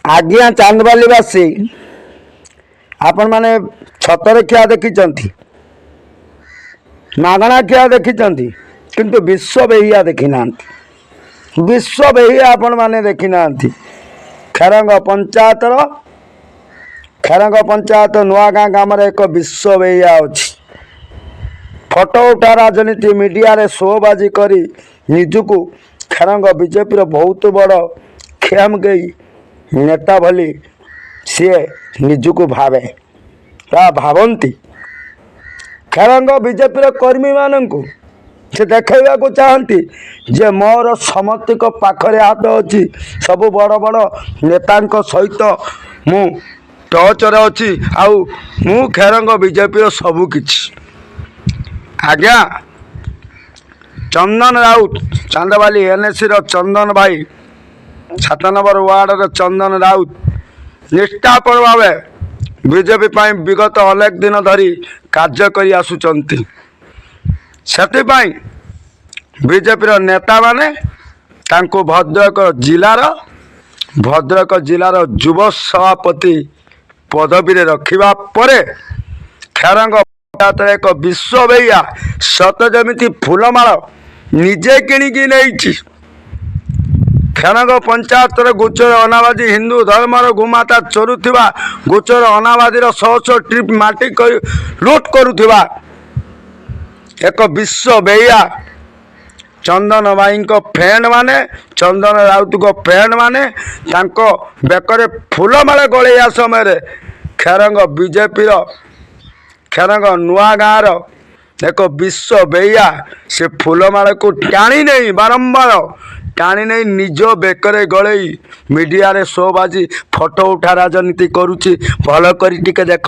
ଆଜ୍ଞା, ଚାନ୍ଦବାଲିବାସୀ, ଆପଣମାନେ ଛତରେ ଖିଆ ଦେଖିଛନ୍ତି, ମାଗଣା ଖିଆ ଦେଖିଛନ୍ତି, କିନ୍ତୁ ବିଶ୍ୱ ବେହିଆ ଦେଖିନାହାନ୍ତି। ବିଶ୍ୱ ବେହିଆ ଆପଣମାନେ ଦେଖିନାହାନ୍ତି। ଖେରଙ୍ଗ ପଞ୍ଚାୟତ ନୂଆଗାଁ ଗ୍ରାମରେ ଏକ ବିଶ୍ୱ ବେହିଆ ଅଛି। ଫଟୋ ଉଠା ରାଜନୀତି, ମିଡ଼ିଆରେ ଶୋବାଜି କରି ନିଜକୁ ଖେରଙ୍ଗ ବିଜେପିର ବହୁତ ବଡ଼ ଖିଆମଗେଇ ନେତା ବୋଲି ସିଏ ନିଜକୁ ଭାବେ ବା ଭାବନ୍ତି। ଖେରଙ୍ଗ ବିଜେପିର କର୍ମୀମାନଙ୍କୁ ସେ ଦେଖାଇବାକୁ ଚାହାନ୍ତି ଯେ ମୋର ସମସ୍ତଙ୍କ ପାଖରେ ହାତ ଅଛି, ସବୁ ବଡ଼ ବଡ଼ ନେତାଙ୍କ ସହିତ ମୁଁ ଟଚ୍ରେ ଅଛି ଆଉ ମୁଁ ଖେରଙ୍ଗ ବିଜେପିର ସବୁ କିଛି। ଆଜ୍ଞା, ଚନ୍ଦନ ରାଉତ, ଚାନ୍ଦବାଲି ଏନ୍ଏସିର ଚନ୍ଦନ ଭାଇ, 7 ନମ୍ବର ୱାର୍ଡ଼ର ଚନ୍ଦନ ରାଉତ ନିଷ୍ଠାପର ଭାବେ ବିଜେପି ପାଇଁ ବିଗତ ଅନେକ ଦିନ ଧରି କାର୍ଯ୍ୟ କରି ଆସୁଛନ୍ତି। ସେଥିପାଇଁ ବିଜେପିର ନେତାମାନେ ତାଙ୍କୁ ଭଦ୍ରକ ଜିଲ୍ଲାର ଯୁବ ସଭାପତି ପଦବୀରେ ରଖିବା ପରେ ଖେରଙ୍ଗ ପଞ୍ଚାୟତରେ ଏକ ବିଶ୍ୱ ବେହିଆ ସତ ଯେମିତି ଫୁଲମାଳ ନିଜେ କିଣିକି ନେଇଛି। ଖେରଙ୍ଗ ପଞ୍ଚାୟତର ଗୋଚର ଅନାବାଦୀ, ହିନ୍ଦୁ ଧର୍ମର ଗୋମାତା ଚରୁଥିବା ଗୋଚର ଅନାବାଦୀର ଶହ ଶହ ଟ୍ରିପ୍ ମାଟି କରି ଲୁଟ୍ କରୁଥିବା ଏକ ବିଶ୍ୱ ବେହିଆ ଚନ୍ଦନ ଭାଇଙ୍କ ଫ୍ରେଣ୍ଡ ମାନେ, ଚନ୍ଦନ ରାଉତଙ୍କ ଫ୍ରେଣ୍ଡ ମାନେ ତାଙ୍କ ବେକରେ ଫୁଲମାଳ ଗଳେଇବା ସମୟରେ ଖେରଙ୍ଗ ବିଜେପିର ଖେରଙ୍ଗ ନୂଆ ଗାଁର ଏକ ବିଶ୍ୱ ବେହିଆ ସେ ଫୁଲମାଳକୁ ଟାଣି ନେଇ, ବାରମ୍ବାର ଟାଣି ନେଇ ନିଜ ବେକରେ ଗଳେଇ ମିଡ଼ିଆରେ ଶୋବାଜି, ଫଟୋ ଉଠା ରାଜନୀତି କରୁଛି। ଭଲ କରି ଟିକେ ଦେଖ।